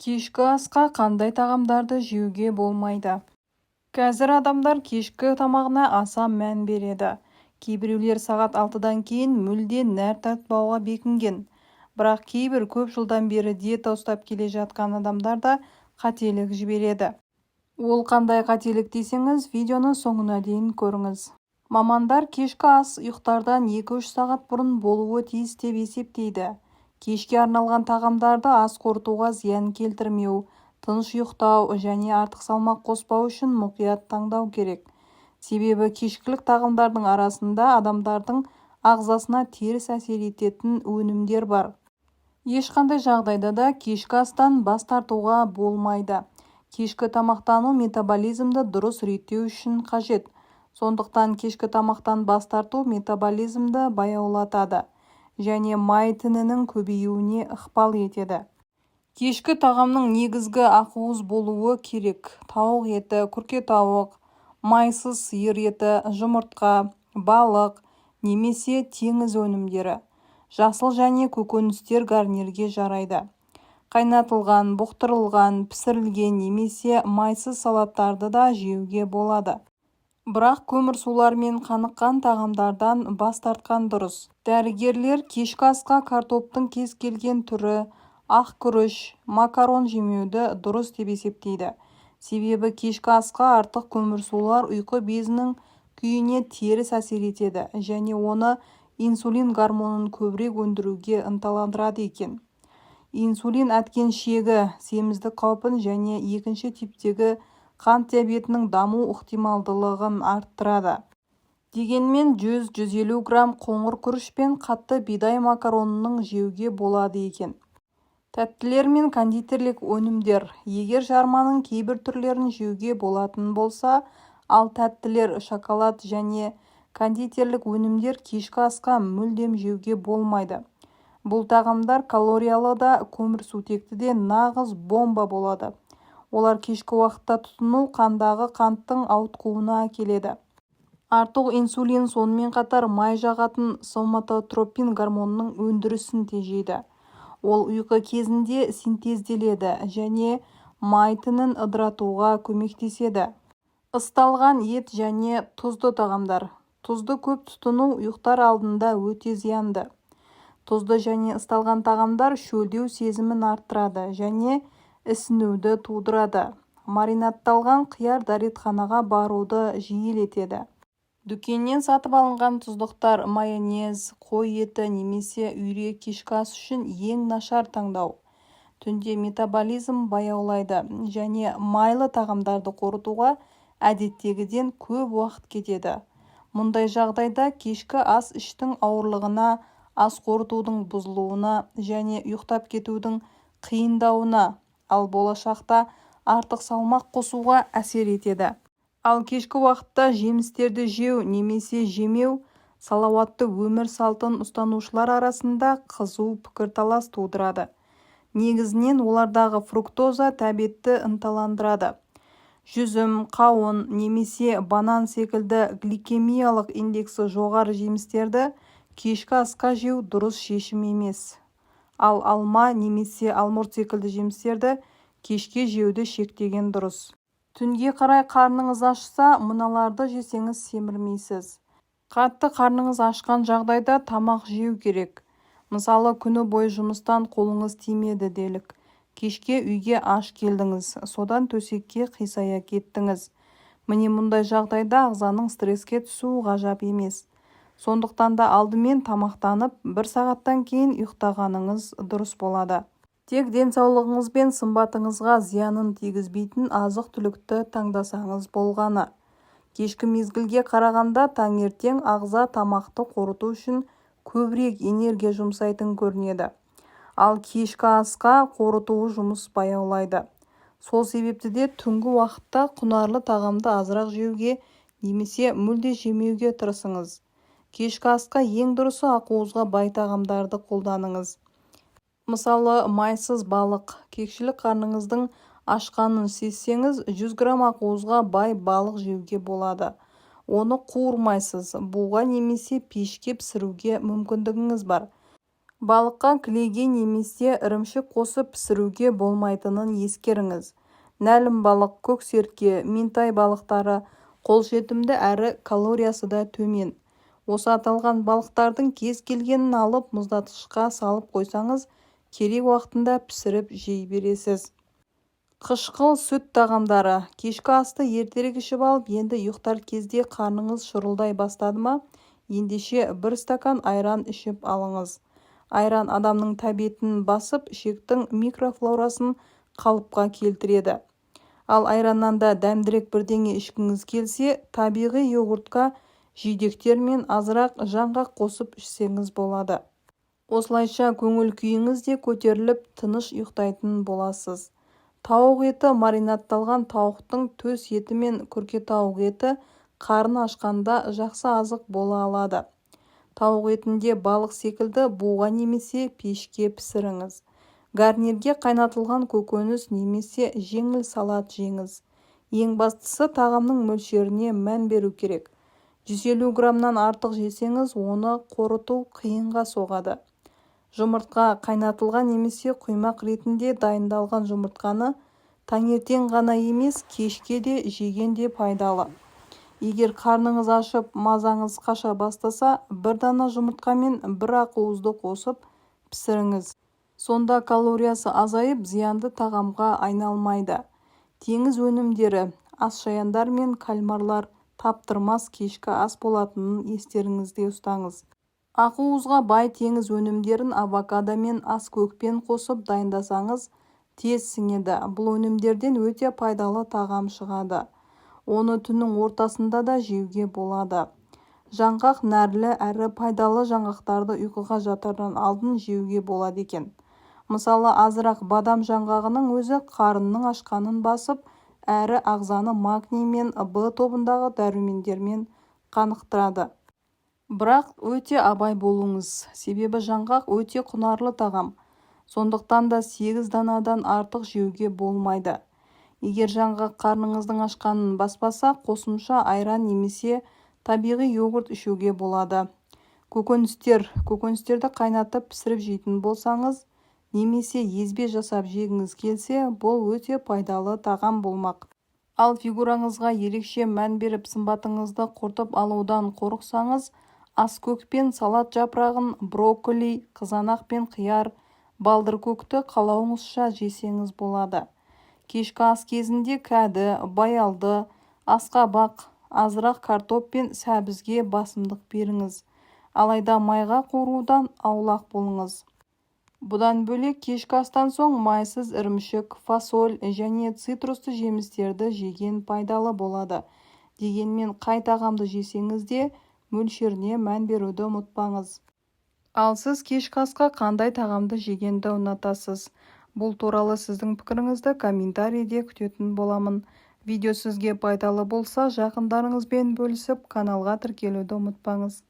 Кешкі асқа қандай тағамдарды жеуге болмайды? Қазір адамдар кешкі тамағына аса мән береді. Кейбіреулер сағат 6-дан кейін мүлде нәр татпауға бекінген. Бірақ кейбір көп жылдан бері диета ұстап келе жатқан адамдар да қателік жібереді. Ол қандай қателік десеңіз, видеоны соңына дейін көріңіз. Мамандар кешкі ас ұйықтардан 2-3 сағат бұрын болуы тиіс деп есептейді. Кешке арналған тағамдарды ас қорытуға зиян келтірмеу, тыныш ұйықтау және артық салмақ қоспау үшін мұқият таңдау керек. Себебі кешкілік тағамдардың арасында адамдардың ағзасына теріс әсер ететін өнімдер бар. Ешқандай жағдайда да кешкі астан бас тартуға болмайды. Кешкі тамақтану метаболизмді дұрыс реттеу үшін қажет. Сондықтан кешкі тамақтан бас тарту метаболизмді баяулатады және май тінінің көбеюіне ықпал етеді. Кешкі тағамның негізгі ақуыз болуы керек. Тауық еті, күркетауық, майсыз сиыр еті, жұмыртқа, балық немесе теңіз өнімдері. Жасыл және көкөністер гарнирге жарайды. Қайнатылған, бұқтырылған, пісірілген немесе майсыз салаттарды да жеуге болады. Бірақ көмірсулармен қаныққан тағамдардан бас тартқан дұрыс. Дәрігерлер кешкі асқа картоптың кез келген түрі, ақ күріш, макарон жемеуді дұрыс деп есептейді. Себебі кешкі асқа артық көмірсулар ұйқы безінің күйіне теріс әсер етеді және оны инсулин гормонын көбірек өндіруге ынталандырады екен. Инсулин әткеншегі семіздік қаупін және екінші типтегі қант диабетінің даму ықтималдылығын арттырады. Дегенмен 100-150 грамм қоңыр күріш пен қатты бидай макаронының жеуге болады екен. Тәттілер мен кондитерлік өнімдер. Егер жарманың кейбір түрлерін жеуге болатын болса, ал тәттілер, шоколад және кондитерлік өнімдер кешкі асқа мүлдем жеуге болмайды. Бұл тағамдар калориялы да, көмірсутекті де нағыз бомба болады. Олар кешкі уақытта тұтыну қандағы қанттың ауытқуына әкеледі. Артық инсулин сонымен қатар май жағатын соматотропин гормонының өндірісін тежейді. Ол ұйқы кезінде синтезделеді және май тінін ыдыратуға көмектеседі. Ысталған ет және тұзды тағамдар. Тұзды көп тұтыну ұйықтар алдында өте зиянды. Тұзды және ысталған тағамдар шөлдеу сезімін арттырады және ісінуді тудырады. Маринадталған қияр дәретханаға баруды жиілетеді. Дүкеннен сатып алынған тұздықтар, майонез, қой еті немесе үйрек кешкі ас үшін ең нашар таңдау. Түнде метаболизм баяулайды және майлы тағамдарды қорытуға әдеттегіден көп уақыт кетеді. Мұндай жағдайда кешкі ас іштің ауырлығына, ас қорытудың бұзылуына және ұйықтап кетудің қиындауына, ал болашақта артық салмақ қосуға әсер етеді. Ал кешкі уақытта жемістерді жеу немесе жемеу салауатты өмір салтын ұстанушылар арасында қызу пікірталас тудырады. Негізінен олардағы фруктоза тәбетті ынталандырады. Жүзім, қауын немесе банан секілді гликемиялық индексі жоғары жемістерді кешкі асқа жеу дұрыс шешім емес. Ал алма немесе алмұрт секілді жемістерді кешке жеуді шектеген дұрыс. Түнге қарай қарныңыз ашса, мыналарды жесеңіз семірмейсіз. Қатты қарныңыз ашқан жағдайда тамақ жеу керек. Мысалы, күні бойы жұмыстан қолыңыз тимеді делік. Кешке үйге аш келдіңіз, содан төсекке қисая кеттіңіз. Міне мұндай жағдайда ағзаның стресске түсуі ғажап емес. Сондықтан да алдымен тамақтанып, бір сағаттан кейін ұйықтағаныңыз дұрыс болады. Тек денсаулығыңыз бен сымбатыңызға зиянын тигізбейтін азық-түлікті таңдасаңыз болғаны. Кешкі мезгілге қарағанда таңертең ағза тамақты қорыту үшін көбірек энергия жұмсайтын көрінеді. Ал кешкі асқа қорыту жұмыс баяулайды. Сол себепті де түнгі уақытта құнарлы тағамды азырақ жеуге немесе мүлде жемеуге тырысыңыз. Кешкі асқа ең дұрысы ақуызға бай тағамдарды қолданыңыз. Мысалы, майсыз балық. Кешкілік қарныңыздың ашқанын сезсеңіз, 100 грамм ақуызға бай балық жеуге болады. Оны қуырмайсыз, буға немесе пешке пісіруге мүмкіндігіңіз бар. Балыққа кілегей немесе ірімшік қосып пісіруге болмайтынын ескеріңіз. Нәлім балық, көксерке, минтай балықтары қолжетімді әрі калориясы да төмен. Осы аталған балықтардың кез келгенін алып, мұздатқышқа салып қойсаңыз, керек уақытында пісіріп жей бересіз. Қышқыл, сүт тағамдары. Кешкі асты ертерек ішіп алып, енді ұйықтар кезде қарныңыз шұрылдай бастады ма, ендеше бір стакан айран ішіп алыңыз. Айран адамның тәбетін басып, ішектің микрофлорасын қалыпқа келтіреді. Ал айраннан да дәмдірек бірдеңе ішкіңіз келсе, табиғи йогуртқа жидектер мен азырақ жаңғақ қосып ішсеңіз болады. Осылайша көңіл-күйіңіз де көтеріліп, тыныш ұйықтайтын боласыз. Тауық еті. Маринадталған тауықтың төс еті мен күркетауық еті қарын ашқанда жақсы азық бола алады. Тауық етін де балық секілді буға немесе пешке пісіріңіз. Гарнирге қайнатылған көкөніс немесе жеңіл салат жеңіз. Ең бастысы тағамның мөлшеріне мән беру керек. 150 граммнан артық жесеңіз, оны қорыту қиынға соғады. Жұмыртқа. Қайнатылған немесе құймақ ретінде дайындалған жұмыртқаны таңертең ғана емес, кешке де жеген де пайдалы. Егер қарныңыз ашып, мазаңыз қаша бастаса, бір дана жұмыртқамен бір ақуызды қосып пісіріңіз. Сонда калориясы азайып, зиянды тағамға айналмайды. Теңіз өнімдері. Асшаяндар мен кальмарлар таптырмас кешкі ас болатынын естеріңізде ұстаңыз. Ақуызға бай теңіз өнімдерін авокадо мен аскөкпен қосып дайындасаңыз, тез сіңеді. Бұл өнімдерден өте пайдалы тағам шығады. Оны түннің ортасында да жеуге болады. Жаңғақ. Нәрлі әрі пайдалы жаңғақтарды ұйқыға жатардан алдын жеуге болады екен. Мысалы, азырақ бадам жаңғағының өзі қарынның ашқанын басып, әрі ағзаны магний мен В тобындағы дәрумендермен қанықтырады. Бірақ өте абай болыңыз. Себебі жаңғақ өте құнарлы тағам. Сондықтан да 8 данадан артық жеуге болмайды. Егер жаңғақ қарныңыздың ашқанын баспаса, қосымша айран немесе табиғи йогурт ішуге болады. Көкөністер. Көкөністерді қайнатып пісіріп жейтін болсаңыз немесе езбе жасап жегіңіз келсе, бұл өте пайдалы тағам болмақ. Ал фигураңызға ерекше мән беріп, сымбатыңызды құртып алудан қорықсаңыз, аскөк пен салат жапырағын, брокколи, қызанақ пен қияр, балдыркөкті қалауыңызша жесеңіз болады. Кешкі ас кезінде кәді, баялды, асқабақ, азырақ картоп пен сәбізге басымдық беріңіз. Алайда майға қуырудан аулақ болыңыз. Бұдан бөлек, кешкі астан соң майсыз ірімшік, фасоль және цитрусты жемістерді жеген пайдалы болады. Дегенмен қай тағамды жесеңіз де, мөлшеріне мән беруді ұмытпаңыз. Ал сіз кешкі асқа қандай тағамды жегенді ұнатасыз? Бұл туралы сіздің пікіріңізді комментарийде күтетін боламын. Видео сізге пайдалы болса, жақындарыңызбен бөлісіп, каналға тіркелуді ұмытпаңыз.